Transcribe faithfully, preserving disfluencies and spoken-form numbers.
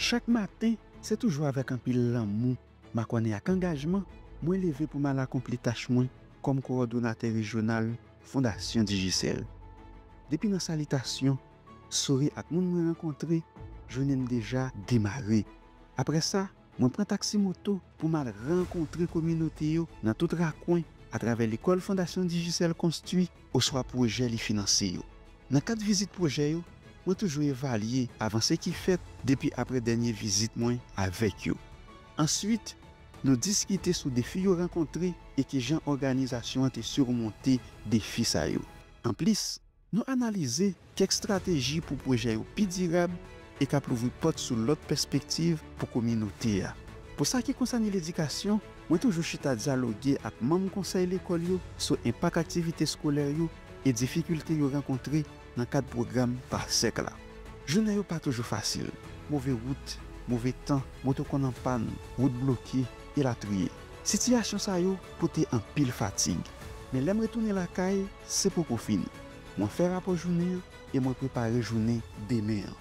Chak maten, se toujou avèk anpil lanmou, makònen ak angajman, mwen leve pou m al akonpli tach mwen kòm kowòdonatè rejyonal Fondasyon Digicel. Depi nan salitasyon, souri ak moun mwen rankontre, jounen m deja demare. Apre sa, mwen pran taksi moto pou m al rankontre kominote yo nan tout rakwen atravè lekòl Fondasyon Digicel konstwi oswa pwojè li finanse yo. Nan kad vizit pwojè yo, mwen toujou evalye avanse ki fèt depi apre dènye vizit mwen avèk yo. Answit, nou diskite sou defi yo rankontre e kijan òganizasyon an te simonte defi sa yo. Anplis, nou analize kèk estrateji pou pwojè yo pi dirab e k ap louvri pòt sou lòt pèspektiv pou kominote a. Pou sa ki konsène ledikasyon, mwen toujou chita dyaloge ak manm konsèy lekòl yo sou enpak aktivite eskolè yo e difikilte yo rankontre nan kad pwogram PASEC la. Jounen yo pa toujou fasil. Move wout, move tan, moto konn an pàn, wout bloke, elatriye. Sitiyasyon sa yo pote anpil fatig. Men lè m retounen lakay, se poko fini. Mwen fè rapò jounen an e mwen prepare jounen demen an.